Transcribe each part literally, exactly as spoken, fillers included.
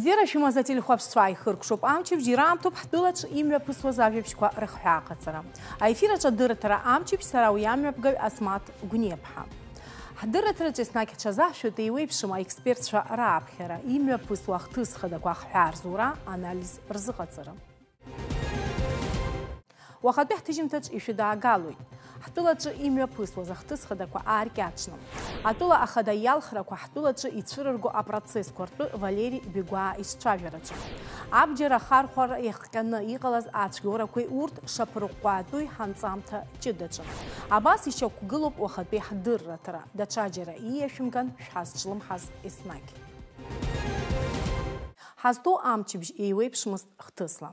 Бзиара шәымаз ателехәаԥшцәа, ихыркәшоуп амчыбжь, ираамҭоуп ҳтәылаҿ имҩаԥысуаз ажәабжьқәа рыхҳәааҟаҵара. Аефир аҿы адырраҭара амчыбжь, сара уи амҩаԥгаҩ Асмаҭ Гәниаԥҳа. Ҳдырраҭараҿы еснагь ҳҽазаҳшәоит еиуеиԥшым аекспертцәа рааԥхьара, имҩаԥысуа ахҭыс хадақәа ахҳәаа рзура, анализ рзыҟаҵара. Уахатәи ҳҭыжьымҭаҿ ишәыдаагалоит. Ҳтәылаҿы имҩаԥысуаз ахҭыс хадақәа ааркьаҿны. Атәыла ахада иалхрақәа ҳтәылаҿы ицәырырго апроцессқәа ртәы Валери Бигәаа ицәажәараҿы. Абџьар ахархәара иахҟьаны иҟалаз ацәгьоурақәеи урҭ шаԥырҟәҟәаатәуи ҳанҵамҭа ҷыдаҿы. Абас ишьақәгылоуп уахатәи ҳдырраҭара. Даҽаџьара ииашәымган шәҳазҿлымҳаз еснагь. Ҳазҭоу амчыбжь еиуеиԥшмызт хҭысла.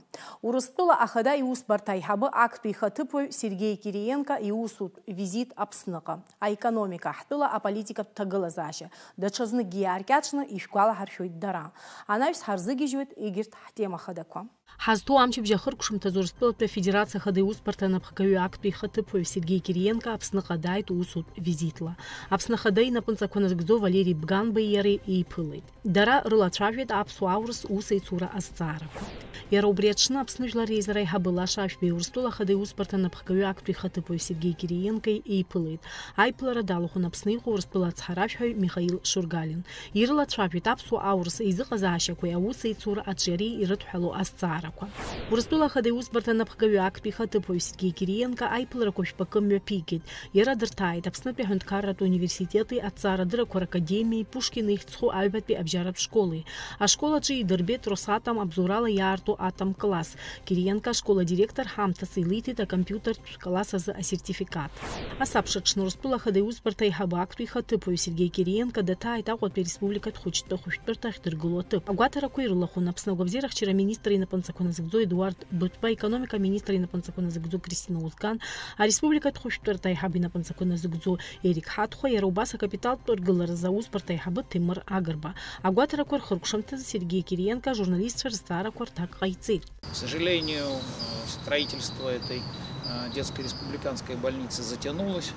Урыстәыла ахада иусбарҭа аиҳабы актәи ихаҭыԥуаҩ Сергеи Кириенко иусутә визит Аԥсныҟа. Аекономика, ҳтәыла аполитикатә ҭагылазаашьа, даҽазныкгьы иааркьаҿны ишәгәалаҳаршәоит дара. Анаҩс ҳарзыгьежьуеит егьырҭ ҳтема хадақәа. Ҳазҭоу амчыбжь ахыркәшамҭазы Урыстәылатәи Афедерациа Ахада Иусбарҭа анапхгаҩы актәи ихаҭыԥуаҩ Сергеи Кириенко Аԥсныҟа дааит усутә визитла. Аԥсны Ахада инапынҵақәа назыгӡо Валери Бганбеи иареи еиԥылеит. Дара рылацәажәеит аԥсуа-аурыс усеицура азҵаарақәа. Иара убри аҽны Аԥсны Жәлар Реизара аиҳабы Лаша Ашәбеи Урыстәыла Ахада Иусбарҭа анапхгаҩы актәи ихаҭыԥуаҩ Сергеи Кириенкои еиԥылеит. Аиԥылара далахәын Аԥсны иҟоу Урыстәыла ацҳаражәҳәаҩ Михаил Шургалин. Ирылацәажәеит аԥсуа-аурыс еизыҟазаашьақәеи аусеицура аҿиареи ирыдҳәалоу азҵаарақәа. Урыстәыла Ахада Иусбарҭа анапхгаҩы актәи ихаҭыԥуаҩ Сергеи Кириенко аиԥыларақәа жәпакы мҩаԥигеит. Иара дырҭааит Аԥснытәи аҳәынҭқарратә университети аҭҵаарадырақәа ракадемиеи Пушкин ихьӡ зху аҩбатәи абжьаратә школи. Ашкол аҿы идырбеит Росатом абзоурала иаарту атом класс. Кириенко ашкол адиректор ҳамҭас илиҭеит акомпиутертә класс азы асертификат. Асабша аҽны Урыстәыла Ахада Иусбарҭа аиҳабы актәи ихаҭыԥуаҩ Сергеи Кириенко даҭааит Аҟәатәи ареспубликатә хәыҷтәы хәышәтәырҭахь дыргыло аҭыԥ. Агәаҭарақәа ирылахәын Аԥсны агәабзиарахьчара аминистр инапынҵақәа назыгӡо Едуард Быҭәба, аекономика аминистр инапынҵақәа назыгӡо Кристина Узган, ареспубликатә хәышәтәырҭа аиҳаб инапынҵақәа назыгӡо Ерик Ҳаҭхәа, иара убас акапиталтә ргыларазы аусбарҭа аиҳабы Ҭемыр Агрба. Агәаҭарақәа рхыркәшамҭазы Сергеи Кириенко ажурналистцәа рызҵаарақәа рҭак ҟаиҵеит. К сожалению, э, строительство этой, э, детской республиканской больницы затянулось.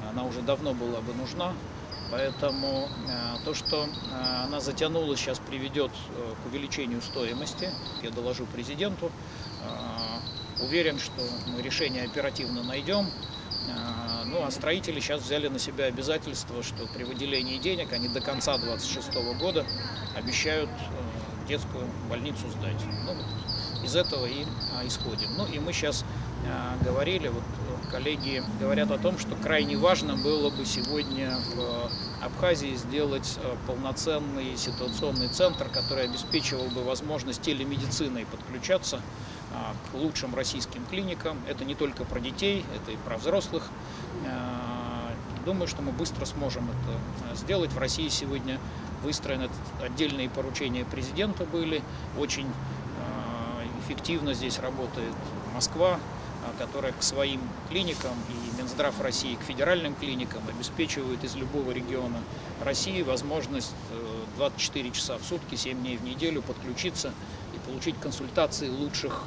Она уже давно была бы нужна. Поэтому, э, то, что, э, она затянулась, сейчас приведёт, э, к увеличению стоимости. Я доложу президенту. Э, уверен, что мы решение оперативно найдём. Э, ну, а строители сейчас взяли на себя обязательство, что при выделении денег они до конца двадцать шестого года обещают, э, детскую больницу сдать. Ну, вот из этого и, а, исходим. Ну, и мы сейчас, а, говорили, вот, э, коллеги говорят о том, что крайне важно было бы сегодня в Абхазии сделать, э, полноценный ситуационный центр, который обеспечивал бы возможность телемедициной подключаться, а, к лучшим российским клиникам. Это не только про детей, это и про взрослых. А, думаю, что мы быстро сможем это, а, сделать. В России сегодня выстроены отдельные поручения президента были. Очень, а, эффективно здесь работает Москва, а, которая к своим клиникам и Минздрав России к федеральным клиникам обеспечивает из любого региона России возможность, э, двадцать четыре часа в сутки, семь дней в неделю подключиться и получить консультации лучших,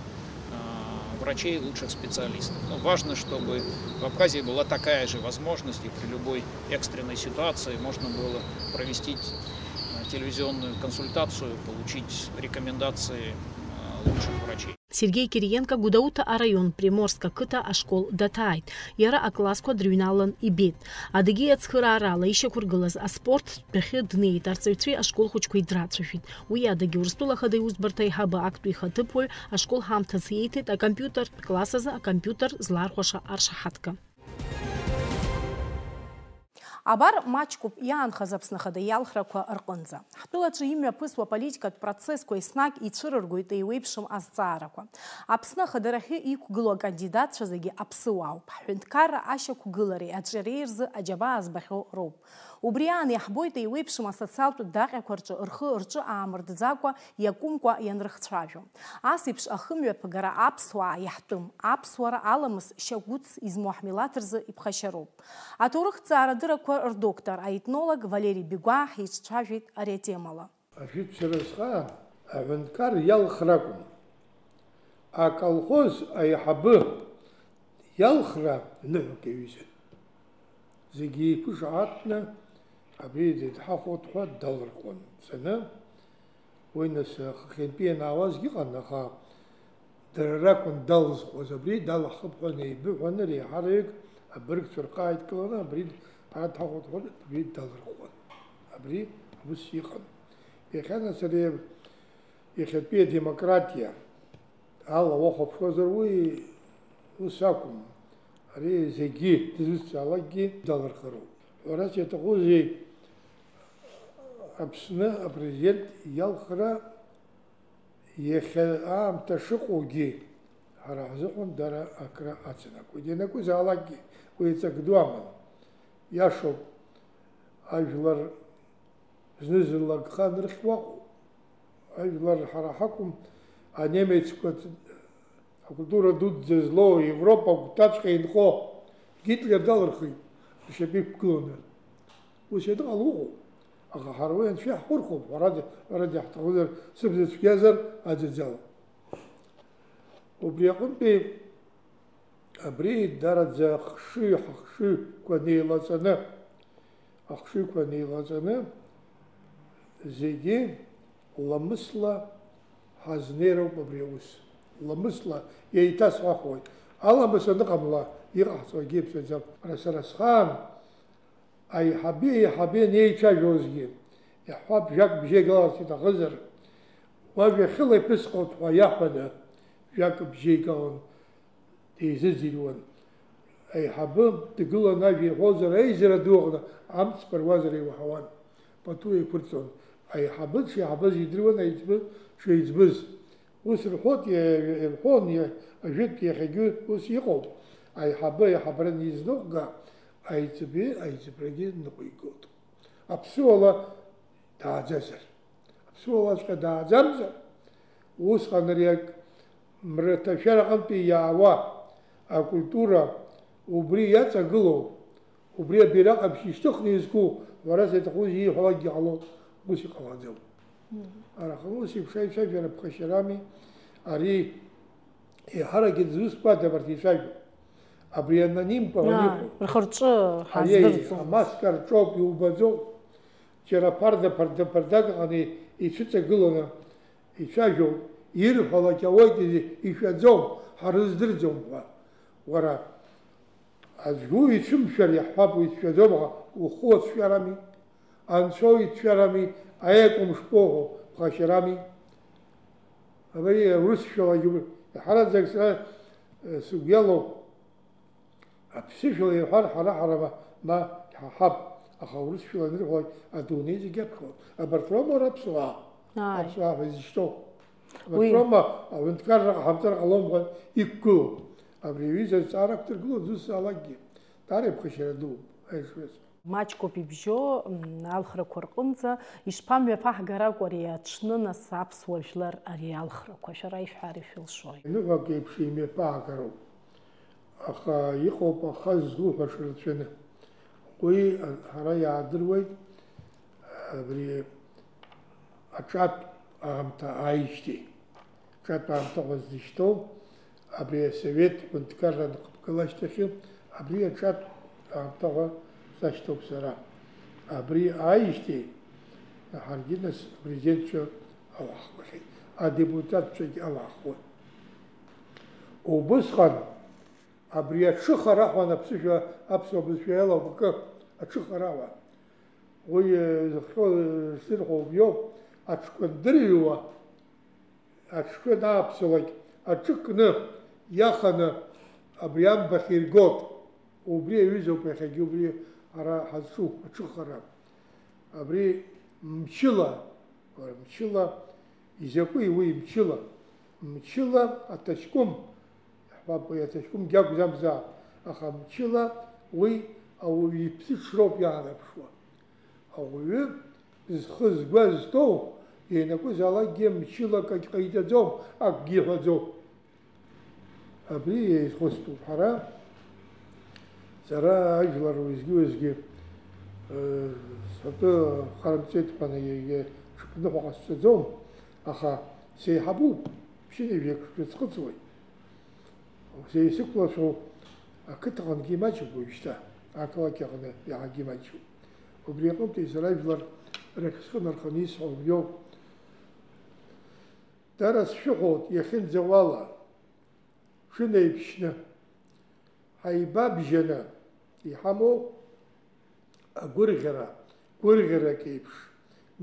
а, врачей, лучших специалистов. Но важно, чтобы в Абхазии была такая же возможность, и при любой экстренной ситуации можно было провести, а, телевизионную консультацию, получить рекомендации, а, лучших врачей. Сергеи Кириенко Гәдоуҭа араион Приморск ақыҭа ашкол даҭааит. Иара аклассқәа дрыҩналан ибеит. Адыгеи ацхыраарала ишьақәыргылаз аспорт тәахьы днеит, арҵаҩцәеи ашкол хәыҷқәеи драцәажәеит. Уи адагьы Урыстәыла Ахада Иусбарҭа аиҳабы актәи ихаҭыԥуаҩ ашкол ҳамҭас иеиҭеит акомпиутертә класс азы акомпиутер злархәаша аршаҳаҭга. Абар, маҷкоуп иаанхаз Аԥсны Ахада иалхрақәа рҟынӡа. Ҳтәылаҿы имҩаԥысуа аполитикатә процессқәа еснагь ицәырыргоит еиуеиԥшым азҵаарақәа. Аԥсны Ахадарахьы иқәгылоу акандидатцәа зегьы аԥсыуаауп. Ҳҳәынҭқарра ашьақәгылареи аҿиареи рзы аџьабаа збахьоу роуп. Убри аан иаҳбоит еиуеиԥшым асоциалтә даҟьақәа рҿы рхы-рҿы аамыртӡакәа, иакәымкәа ианрыхцәажәо. Ас еиԥш ахымҩаԥгара аԥсуаа иаҳтәым, аԥсуара аламыс шьагәыҭс измоу ҳмилаҭ рзы иԥхашьароуп. Аҭоурыхҭҵаарадырақәа рдоктор, аетнолог Валери Бигәаа ҳиҿцәажәеит ари атемала. Ажәытә сара сҟаан аҳәынҭқар иалхра акәын. Аколхоз аиҳабы иалхра ныҳәак иаҩызан. Зегьы еиқәышаҳаҭны абри дыдҳахәот ҳәа далырхуан. Дцаны Уи нас ахахьынтәи ианаауазгьы ыҟан, аха дара ракәын далызхуаз, абри далаҳхып ҳәа неибыҳәаны, реиҳараҩык абыргцәа рхы ааидкыланы, абри ҳара дҳахәоит ҳәа, абри далырхуан. Абри аус иҟан. Иахьа нас ари иахьатәи адемократиа ала уахәаԥшуазар, уи ус акәым. Ари зегьы дызусҭцаалакгьы далырхыроуп. Ҳәарас иаҭахузеи, Аԥсны апрезидент иалхра иахьа аамҭа шыҟоугьы, ҳара ҳзыҳәан дара акра ацынакуеит. Ианакәызаалакгьы уи еиҵак ду аман. Иашоуп, ажәлар зны-зынла агха анырхьуа ыҟоуп. Ажәлар ҳара ҳакәым, анемецқәа акультура дуӡӡа злоу, Европа агәҭаҵәҟьа инхо Гитлер далырхит, ршьапы иқәгыланы. Ус ианыҟало ыҟоуп. Аха ҳара уи анцәа иаҳхәырхәоуп, ҳәарада, ҳәарада иаҳҭахызар, сыбзацәгьазар аӡәаӡәала. Убри аҟынтәи абри еидараӡа ахшыҩ, ҳахшыҩқәа неилаҵаны, ахшыҩқәа неилаҵаны, зегьы ламысла ҳазнеироуп абри аус. Ламысла еиҭасҳәахуеит. Аламыс аныҟамла, иҟаҳҵогьы иаԥсаӡам. Ара сара схаан аиҳаби аиҳаби анеицәажәозгьы, иаҳҳәап, жәак бжьеигаларц иҭахызар, уажәа хьыла иԥысҟоит ҳәа иаҳәаны, жәак бжьеигалан деизыӡырҩуан. Аиҳабы дгылан ажәа иҳәозар, аизара ду аҟны амҵ ԥыруазар иуаҳауан, пату еиқәырҵон. Аиҳабы дшеиҳабыз идыруан аиҵбы дшеиҵбыз. Ус рҳәоит, иа-, ирҳәон иа-, ажәытә иахьагьы ус иҟоуп, аиҳабы аиҳабыра анизныҟәга, аиҵбы аиҵбрагьы ныҟәигоит. Аԥсуала дааӡазар. Аԥсуалаҵәҟьа дааӡамзар, усҟан ари ак мраҭашәара аҟынтәи иаауа акультура убри иаҵагылоу, убри абираҟ абжьы ишьҭыхны изку, уара заҭахузеи ииҳәалакгьы ҟалоит, ус иҟалаӡом. Мгм. Араҟа ус еиԥш аицәажәара ԥхашьарами, ари еиҳаракгьы дызусҭбааит абарҭ ицәажәо. Абри анонимқәа Ааи, уаниҟоу. Рхы-рҿы Аиеи, ҳаздырӡом. Амаска рҿоуп, иубаӡом. Џьара ԥарда, ԥарда, ԥардак аҟаны ицәыҵагыланы ицәажәоит, ирҳәалак ауеит, ишәаӡом, ҳарыздырӡом ҳәа. Уара, аӡәгьы ицәымшәар иаҳҳәап, уи дшәаӡом, аха ухы уацәшәарами, анцәа уицәшәарами, аекәым шԥоуҳәо, ԥхашьарами? Абри урысшәалагьы, иаҳараӡак сара, э, сыгәы иалоуп. Аԥсышәала ирҳәар, ҳара, ҳара ма, ма иҳаҳап, аха урысшәала анырҳәалак, адунеи зегьы аԥхьоит. Абарҭ роума уара аԥсуаа? Ааи. Аԥсуаа ҳәа изышьҭоу. Абарҭ Уи роума аҳәынҭқарра ҟаҳамҵар ҟалом ҳәа иқәгылоу? Абри аҩыза азҵаара ақәдыргыло дызусҭзаалакгьы, даара иԥхашьара дууп, аишәа. Маҷқәоуп ибжьо, м, алхрақәа рҟынӡа, ишԥамҩаԥаҳгаракәу ари аҽны, нас, аԥсуа жәлар ари алхрақәа? Шәара ишәҳәар ишәылшои? Ныҳәак еиԥш имҩаԥаҳгароуп. Аха иҟоуп аха злуҳәаша рацәаны. Уи ҳара иаадыруеит абри аҿатә аамҭа ааижьҭеи. Аҿатә аамҭа ҳәа ззышьҭоу, абри асовет ҳәынҭқарра анхыԥгыла ашьҭахьы, абри аҿатә аамҭа ҳәа сашьҭоуп сара. Абри ааижьҭеи ҳаргьы нас апрезидентцәа алаҳхәахьеит, адепутатцәагьы алаҳхуан. Убысҟан абри аҽыхара ҳәа аԥсышәа, аԥсуа бызшәа иалоуп акы, аҽыхара ҳәа. Уи, э, зыхҟьо, э, ззырҳәо убриоуп, аҽқәа ндырҩуа, аҽқәа анааԥсалак, аҿы кны, иаханы абри амбахь иргоит. Убри аҩызоуп иахьагьы убри ара ҳазҿу аҽыхара. Абри мчыла, мчыла, изакәи уи мчыла? Мчыла аҭаҷкәым, иаҳҳәап, уи аҭаҷкәымгьы акәӡамзаап, аха мчыла уи ауаҩы иԥсы ҽроуп иаанарԥшуа. Ауаҩы зхы згәазҭоу ианакәызаалакгьы мчыла акгьы ҟаиҵаӡом, акгьы иҳәаӡом. Абри еихәыцтәуп ҳара. Сара ажәлар уеизгьы-уеизгьы, э, сатәы харымҵеит ҳәа егьа ҽыԥныҳәа ҟасҵаӡом, аха сеиҳабуп, ԥшьынҩажәак шәыӡхыҵуеит. Са исықәлацәоу ақыҭаҟынгьы имаҷуп уажәшьҭа, ақалақь аҟны иаҳагьы имаҷуп. Убри аҟынтәи сара ажәлар рахь схы нарханы исҳәо убриоуп. Дара сшәыҳәоит иахьынӡауала, шәынеиԥшьны, ҳаибабжьаны иҳамоу агәырӷьара, гәырӷьарак еиԥш,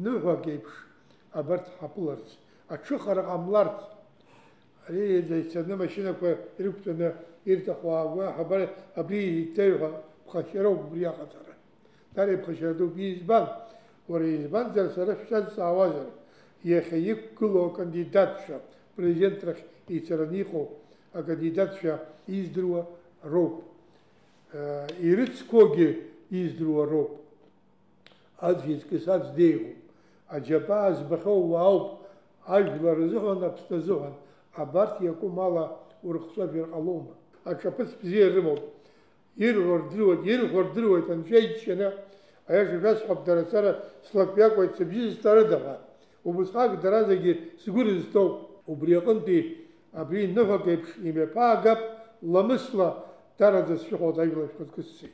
ныҳәак еиԥш абарҭ ҳаԥыларц, аҽыхара ҟамларц. Ари ицаны амашьынақәа ирықәтәаны ирҭаху аагәа, ҳабар, абри еиҭаҩҳәа ԥхашьароуп убри аҟаҵара. Дара иԥхашьара дууп. Избан? Уара, избанзар, сара шәсазҵаауазар, иахьа иқәгылоу акандидатцәа, президент рахь ицараны иҟоу акандидатцәа издыруа роуп. Э, ирыцқәоугьы издыруа роуп. Аӡә изкыз аӡә деиӷьуп. Аџьабаа збахьоу уаауп. Ажәлар рзыҳәан, Аԥсны азыҳәан, абарҭ иакәым ала урыхҵәажәар ҟалома? Аҿаԥыц бзиа рымоуп. Ирҳәо рдыруеит, ирҳәо рдыруеит, анцәа иџьшьаны, аиаша шәасҳәап, дара сара слакҩакуеит, сыбжьы зыстарыда ҳәа. Убысҟак дара зегьы сгәы рызҭоуп. Убри аҟынтәи абри ныҳәак еиԥш имҩаԥаагап, ламысла, дараӡа сшәыҳәоит ажәлар шәхаҵкы ссеи.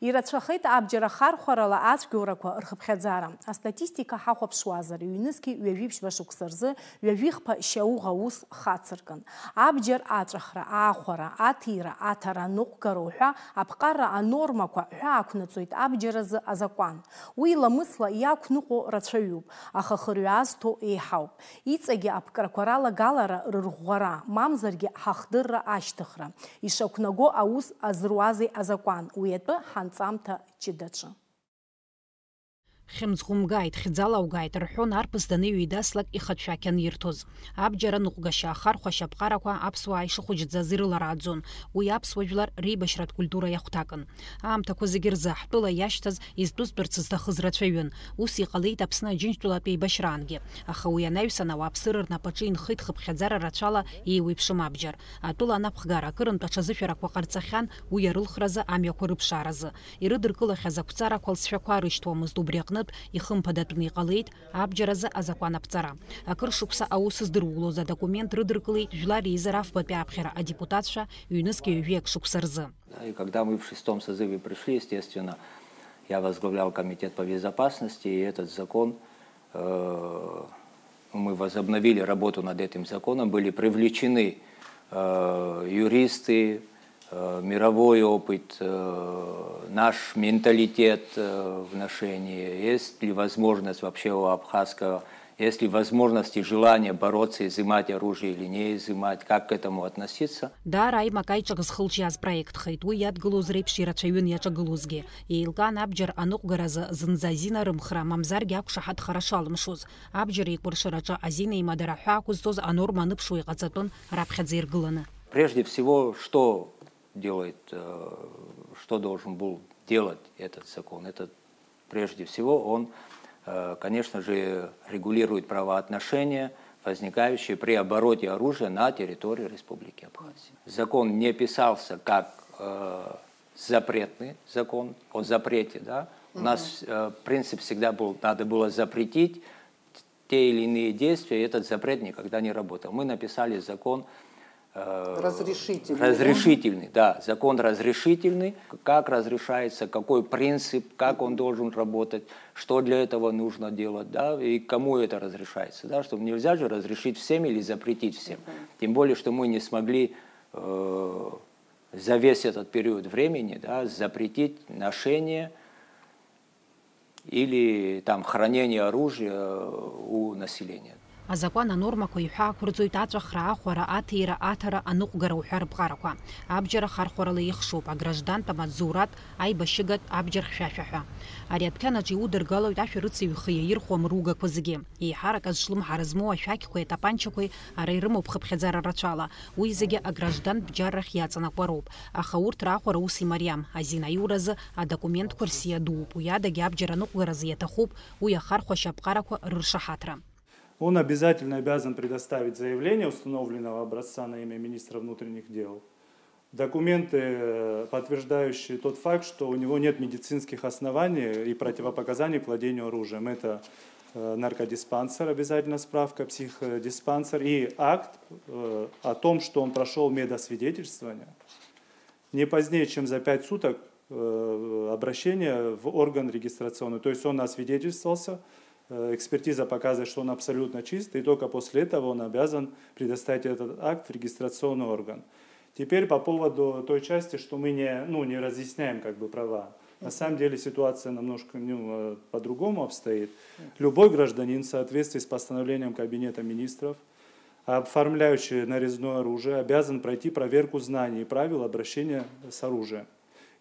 Ирацәахеит абџьар ахархәарала ацәгьоурақәа рхыԥхьаӡара. Астатистика ҳахәаԥшуазар, ҩнызқьи ҩажәи ԥшьба шықәса рзы ҩажәихԥа шьауӷа аус хацыркын. Абџьар аҵәахра, аахәара, аҭира, аҭара, аныҟәгара уҳәа аԥҟарра анормақәа ҳәаа ақәнаҵоит абџьар азы азакәан. Уи ламысла иақәныҟәо рацәаҩуп, аха хырҩаазҭо еиҳауп. Иҵегьы аԥкрақәа ралагалара рырӷәӷәара, мамзаргьы ҳахдырра ашьҭыхра, ишақәнаго аус азыруазеи азакәан, уи атәы ҳанҵамҭа ҷыдаҿы. Хьымӡӷ умгааит, хьӡала угааит, рҳәон арԥыс даныҩеидаслак ихатә шәақь анирҭоз. Абџьар аныҟәгашьа, ахархәашьа аԥҟарақәа аԥсуаа ишыхәыҷӡаз ирыларааӡон. Уи аԥсуа жәлар реибашьратә культура иахәҭакын. Аамҭақәа зегьы рзы ҳтәыла иашьҭаз, изтәызтәырц зҭахыз рацәаҩын. Ус иҟалеит Аԥсны Аџьынџьтәылатә еибашьраангьы. Аха уи анаҩсан ауааԥсыра рнапаҿы инхеит хыԥхьаӡара рацәала еиуеиԥшым абџьар. Атәыла анапхгара акырынтә аҽазышәарақәа ҟарҵахьан уи арылхразы, амҩақәа рыԥшааразы. Ирыдыркылахьаз ақәҵарақәа лҵшәақәа рышьҭуамызт, убри аҟнытә ихымԥадатәны иҟалеит абџьар азы азакәан аԥҵара. Акыр шықәса аус здырулоз адокумент рыдыркылеит жәлар реизара афбатәи ааԥхьара адепутатцәа ҩнызқьи ҩажәи акы шықәса рзы. Да, и когда мы в шестом созыве пришли, естественно, я возглавлял комитет по безопасности, и этот закон, э, мы возобновили работу над этим законом, были привлечены э, юристы, э, мировой опыт, э, наш менталитет э, в ношении, есть ли возможность вообще у абхазского, есть ли возможность и желание бороться, изымать оружие или не изымать, как к этому относиться. Даара аимак-аиҿак зхылҿиааз проектхеит, уи иадгылоз реиԥш ирацәаҩын иаҿагылозгьы. Еилкаан абџьар аныҟәгаразы зынӡа азин арымхра, мамзаргьы ақәшаҳаҭхара шалымшоз. Абџьар еикәыршараҿы азин еимадара ҳәа ақәызҵоз анорма аныԥшуа иҟаҵатәын раԥхьаӡа иргыланы. Прежде всего, что делает, э, что должен был делать этот закон? Это, прежде всего, он, э, конечно же, регулирует правоотношения, возникающие при обороте оружия на территории Республики Абхазия. Закон не писался как э, запретный закон о запрете, да? У нас э, принцип всегда был, надо было запретить те или иные действия, и этот запрет никогда не работал. Мы написали закон э, Разрешительный, да? разрешительный, да, закон разрешительный, как разрешается, какой принцип, как он должен работать, что для этого нужно делать, да, и кому это разрешается, да, чтобы нельзя же разрешить всем или запретить всем. Тем более, что мы не смогли э, за весь этот период времени, да, запретить ношение или там хранение оружия у населения. Азакәан анормақәа иҳәа ақәырҵоит аҵәахра, ахәара, аҭира, аҭара, аныҟәгара уҳәа рыԥҟарақәа. Абџьар ахархәарала ихшоуп аграждантә, амаҵзуратә, аибашьыгатә, абџьар хьшәашәа ҳәа. Ари адәқьанаҿ иудыргалоит ашәарыцаҩ ихы иаирхәо амругақәа зегьы. Еиҳарак азҿлымҳара змоу ашәақьқәеи атапанчақәеи ара ирымоуп хыԥхьаӡара рацәала. Уи зегьы аграждантә бџьаррахь иаҵанакуа роуп. Аха урҭ раахәара ус имариам, азин аиуразы адокументқәа рсиа дууп, уи адагьы абџьар аныҟәгаразы иаҭахуп уи ахархәашьа аԥҟарақәа рыршаҳаҭра. Он обязательно обязан предоставить заявление установленного образца на имя министра внутренних дел, документы, подтверждающие тот факт, что у него нет медицинских оснований и противопоказаний к владению оружием. Это наркодиспансер, обязательно справка, психодиспансер и акт о том, что он прошел медосвидетельствование. Не позднее, чем за пять суток обращение в орган регистрационный. То есть он освидетельствовался, Э, Экспертиза показывает, что он абсолютно чист, и только после этого он обязан предоставить этот акт в регистрационный орган. Теперь по поводу той части, что мы не, ну, не разъясняем как бы права. На самом деле ситуация немножко, ну, э, по-другому обстоит. Любой гражданин в соответствии с постановлением Кабинета министров, оформляющий нарезное оружие, обязан пройти проверку знаний и правил обращения с оружием.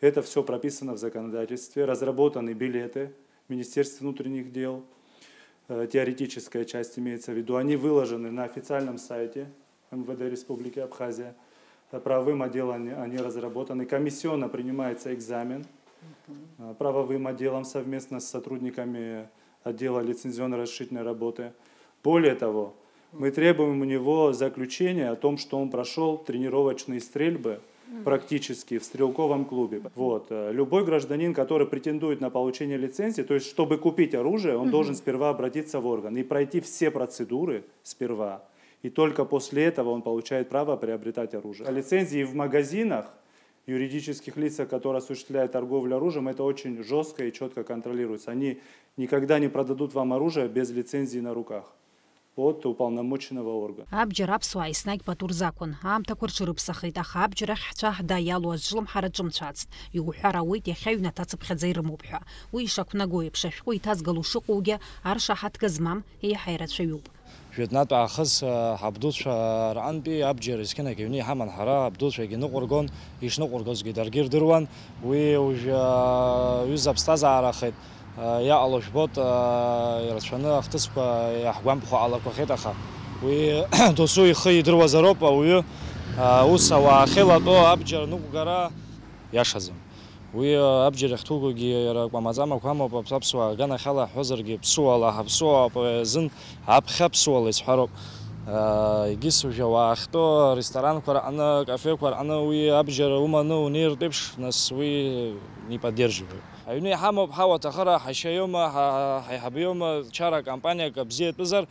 Это все прописано в законодательстве, разработаны билеты в Министерстве внутренних дел, э, теоретическая часть имеется в виду, они выложены на официальном сайте МВД Республики Абхазия. Э, Правовым отделом они, они разработаны, комиссионно принимается экзамен э, правовым отделом совместно с сотрудниками отдела лицензионно-разрешительной работы. Более того, мы требуем у него заключения о том, что он прошел тренировочные стрельбы практически в стрелковом клубе. Вот. э, Любой гражданин, который претендует на получение лицензии, то есть чтобы купить оружие, он должен сперва обратиться в орган и пройти все процедуры сперва. И только после этого он получает право приобретать оружие. А лицензии в магазинах юридических лицах, которые осуществляют торговлю оружием, это очень жестко и четко контролируется. Они никогда не продадут вам оружие без лицензии на руках от уполномоченного органа. Абџьар аԥсуаа еснагь пату рзақәын, аамҭақәа рҽырыԥсахит, аха абџьар ахь ҳцәа ҳда иалоу азҿлымҳара ҿымцәацт. Иуҳәар ауеит, иахьа ҩнаҭа цыԥхьаӡа ирымоуп ҳәа. Уи ишақәнаго еиԥш, ашәҟәы иҭазгало шыҟоугьы, аршаҳаҭга змам еиҳа ирацәаҩуп. Жәытәнатә аахыс, а, ҳабдуцәа рҟынтәи абџьар есқьынагь аҩны иҳаман ҳара, абдуцәагьы ныҟәыргон, ишныҟәыргозгьы даргьы ирдыруан. Уи уажә, а, ҩыза аԥсҭазаарахеит, а, иаҟало жәбоит, а, ирацәаны ахҭысқәа иаҳгәамԥхо ҟалақәахеит, аха уи досу ихы идыруазароуп ауаҩы, а, ус ауаа ахьеилатәоу абџьар ныҟәгара иашаӡам. Уи, а, абџьар иахьҭугогьы иара кәамаҵамақәа амоуп, аԥ-, аԥсуаа аганахьала ҳҳәозаргьы, ԥсуала, ҳаԥсуаа азын аԥхьа ԥсуала исҳәароуп. А, егьыс уажә ауаа ахьтәоу аресторанқәа рҟны, акафеқәа рҟны уи абџьар уманы унеиртә еиԥш, нас уи не поддерживаю. Аҩны иҳамоуп ҳауаҭахара, ҳашьа иоума, ҳа-, ҳаиҳабы иоума, чара кампаниак бзиатәызар,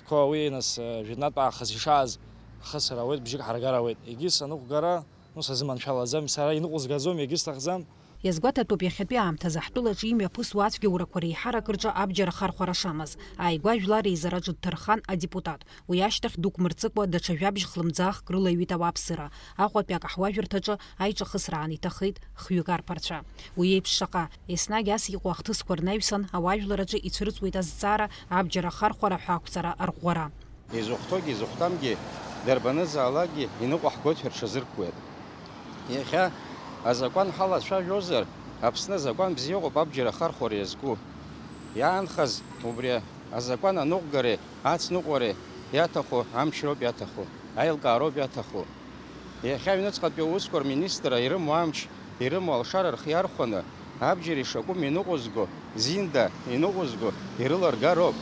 қәа уи, нас, а, жәытәнатә аахыс ишааз хысыр ауеит, бжьык ҳаргар ауеит. Егьыс аныҟәгара, ну, сазыманшәалаӡам, сара иныҟәызгаӡом, егьысҭахӡам. Иазгәаҭатәуп иахьатәи аамҭазы ҳтәылаҿы имҩаԥысуа ацәгьоурақәа реиҳарак рҿы абџьар ахархәара шамаз. Ааигәа ажәлар реизараҿы дҭырхан адепутат. Уи ашьҭахь дук мырҵыкәа даҽа жәабжь хлымӡаахк рылаҩит ауааԥсыра. Аҟәатәи акаҳуажәырҭаҿы аиҿахысра аан иҭахеит хҩык арԥарцәа. Уи еиԥш шаҟа, еснагь ас иҟоу ахҭысқәа рнаҩсан ауаажәлараҿы ицәырҵуеит азҵаара, абџьар ахархәара ҳәа ақәҵара арӷәӷәара. Изыхәҭоугьы изыхәҭамгьы дарбанызаалакгьы иныҟәаҳгоит ҳәа рҽазыркуеит. Иахьа азакәан ҳалацәажәозар, Аԥсны азакәан бзиа ыҟоуп абџьар ахархәара иазку. Иаанхаз убри азакәан аныҟәгареи ацныҟәареи иаҭаху амчроуп иаҭаху, аилкаароуп иаҭаху. Иахьа аҩныҵҟатәи аусқәа рминистрра ирымоу амч, ирымоу алшара рхы иархәаны, абџьар ишакәым иныҟәызго, зинда иныҟәызго ирыларгароуп.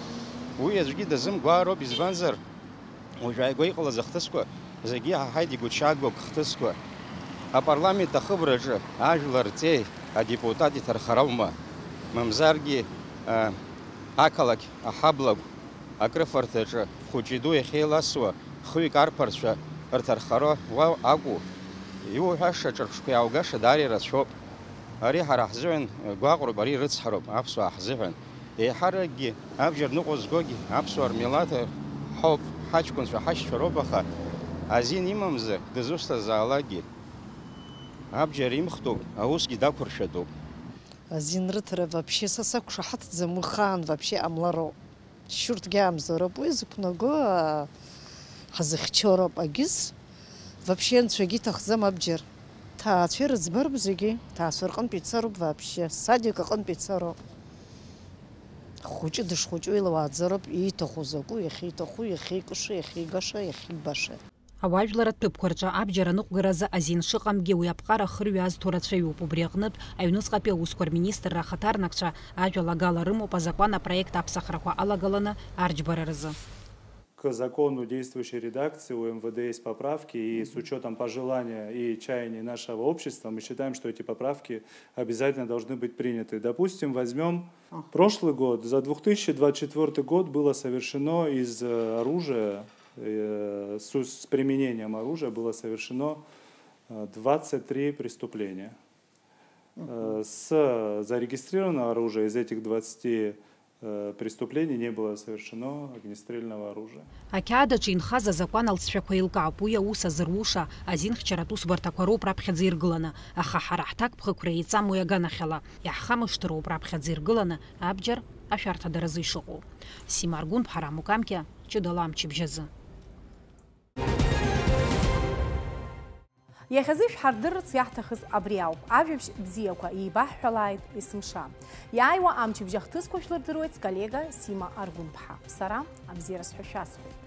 Уи аӡәгьы дазымгәаароуп, избанзар, уажә ааигәа иҟалаз ахҭысқәа зегьы иаҳаҳаит игәыҭшьаагоу ахҭысқәа. Апарламент ахыбраҿы ажәлар рҵеи адепутат иҭархараума? Мамзаргьы, а, ақалақь аҳаблақәа акрыфарҭаҿы хәыҷи-ду иахьеиласуа хҩык арԥарцәа рҭархара уа акәу? Иуҳәаша ҿырԥштәқәа иааугаша даара ирацәоуп. Ари ҳара ҳзыҳәан гәаҟроуп, ари рыцҳароуп аԥсуаа ҳзыҳәан. Еиҳаракгьы абџьар ныҟәызгогьы аԥсуаа рмилаҭ ҳауп, ҳаҷкәынцәа ҳашьцәа роуп, аха азин имамзар дызусҭазаалакгьы абџьар имхтәуп, аусгьы дақәыршәатәуп. Азин рыҭара вообще са сақәшаҳаҭӡам, уи хаан вообще ҟамлароуп. Шьурҭгьы амзароуп, уи зықәнаго, аа, ҳазыхьчароуп, агьыс вообще анцәагьы иҭахӡам абџьар. Ҭаацәа ирыӡбароуп зегьы, ҭаацәа рҟынтә ицароуп вообще, садик аҟынтә ицароуп. Хәыҷы дышхәыҷу илауааӡароуп, ииҭаху закәу, иахьиҭаху, иахьикыша, иахьигаша, иахьибаша. Ауаажәларратә ҭыԥқәа рҿы абџьар аныҟәгаразы азин шыҟамгьы, уи аԥҟара ахырҩа азҭо рацәаҩуп. Убри аҟнытә, аҩныҵҟатәи аусқәа рминистрра ахаҭарнакцәа ажәалагала рымоуп азакәан апроект аԥсахрақәа алагаланы арџьбара рзы. К закону действующей редакции у МВД есть поправки, и с учётом пожелания и чаяний нашего общества мы считаем, что эти поправки обязательно должны быть приняты. Допустим, возьмём прошлый год. За две тысячи двадцать четвёртый год было совершено из э, оружия, э, с, с применением оружия было совершено э, двадцать три преступления. Э, С зарегистрированного оружия из этих двадцати Э, Преступление не было совершено огнестрельного оружия. Ақьаад аҿы инхаз азакәан алҵшәақәа еилкаауп, уи аус азыруша азинхьчаратә усбарҭақәа роуп раԥхьаӡа иргыланы, аха ҳара ҳҭакԥхықәра еиҵам уи аганахьала, иаҳхамышҭыроуп раԥхьаӡа иргыланы абџьар ашәарҭадаразы ишыҟоу. Сима Аргәынԥҳа, Раму Камкьа, ҷыдала амчыбжьазы. Иахьазы ишәҳардырырц иаҳҭахыз абри ауп. Ажәабжь бзиақәа еибаҳҳәалааит есымша. Иааиуа амчыбжь ахҭысқәа шәлырдыруеит сколлега Сима Аргәынԥҳа. Сара абзиара сҳәа шәасҳәоит.